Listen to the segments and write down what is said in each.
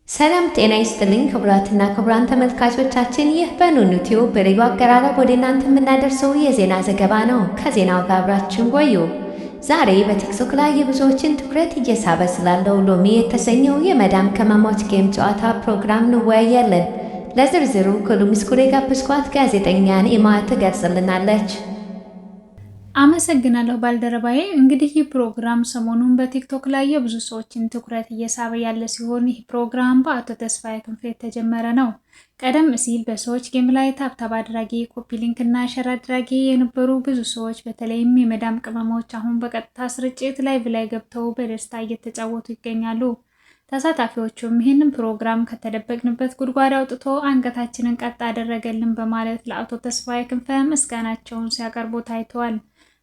ሰላም ጤና ይስጥልኝ ክቡራትና ክቡራን ተመልካቾቻችን፣ ይህ በኑኑ ቲዩብ በልዩ አቀራረብ ወደ እናንተ የምናደርሰው የዜና ዘገባ ነው። ከዜናው ጋር አብራችሁን ቆዩ። ዛሬ በቲክቶክ ላይ የብዙዎችን ትኩረት እየሳበ ስላለው ሎሚ የተሰኘው የመዳም ቅመሞች game ጨዋታ ፕሮግራም እንወያያለን። ለዝርዝሩ ከሎሚ ስኩል የጋበዝኳት ጋዜጠኛ ኒዕማ ትገልጽልናለች። አመሰግናለሁ ባልደረባዬ። እንግዲህ ይህ ፕሮግራም ሰሞኑን በቲክቶክ ላይ የብዙ ሰዎችን ትኩረት እየሳበ ያለ ሲሆን ይህ ፕሮግራም በአቶ ተስፋዬ ክንፈ የተጀመረ ነው። ቀደም ሲል በሰዎች game ላይ tap tap አድራጊ፣ copy link እና share አድራጊ የነበሩ ብዙ ሰዎች በተለይም የመዳም ቅመሞች አሁን በቀጥታ ስርጭት live ላይ ገብተው በደስታ እየተጫወቱ ይገኛሉ። ተሳታፊዎቹም ይህንን ፕሮግራም ከተደበቅንበት ጉድጓድ አውጥቶ አንገታችንን ቀጥ አደረገልን በማለት ለአቶ ተስፋዬ ክንፈ ምስጋናቸውን ሲያቀርቡ ታይተዋል።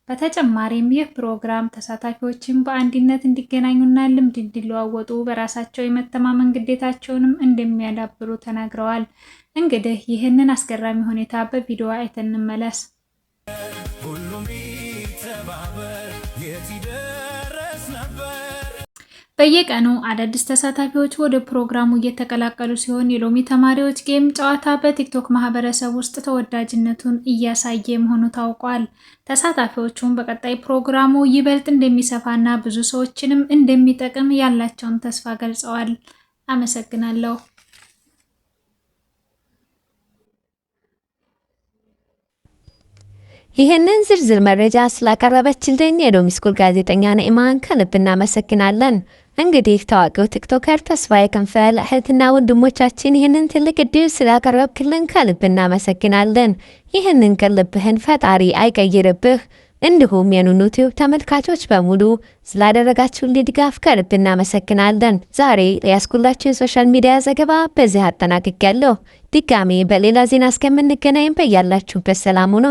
በተጨማሪም ይህ ፕሮግራም ተሳታፊዎችን በአንድነት እንዲገናኙና ልምድ እንዲለዋወጡ በራሳቸው የመተማመን ግዴታቸውንም እንደሚያዳብሩ ተናግረዋል። እንግዲህ ይህንን አስገራሚ ሁኔታ በቪዲዮ አይተን እንመለስ። ሁሉም ቢተባበር የት ይደረስ ነበር። በየቀኑ አዳዲስ ተሳታፊዎች ወደ ፕሮግራሙ እየተቀላቀሉ ሲሆን የሎሚ ተማሪዎች game ጨዋታ በቲክቶክ ማህበረሰብ ውስጥ ተወዳጅነቱን እያሳየ መሆኑ ታውቋል። ተሳታፊዎቹም በቀጣይ ፕሮግራሙ ይበልጥ እንደሚሰፋና ብዙ ሰዎችንም እንደሚጠቅም ያላቸውን ተስፋ ገልጸዋል። አመሰግናለሁ። ይህንን ዝርዝር መረጃ ስላቀረበችልን የሎሚ ስኩል ጋዜጠኛ ነኢማን ከልብ እናመሰግናለን። እንግዲህ ታዋቂው TikToker ተስፋዬ ክንፈ ለእህትና ወንድሞቻችን ይህንን ትልቅ እድል ስላቀረብክልን ከልብ እናመሰግናለን። ይህንን ቅን ፈጣሪ አይቀይርብህ። እንዲሁም የኑኑ ቲዩብ ተመልካቾች በሙሉ ስላደረጋችሁልን ድጋፍ ከልብ እናመሰግናለን። ዛሬ ያስኩላችሁ የ social media ዘገባ በዚህ አጠናቅቄያለሁ። ድጋሜ በሌላ ዜና እስከምንገናኝ በያላችሁበት ሰላም ሁኑ።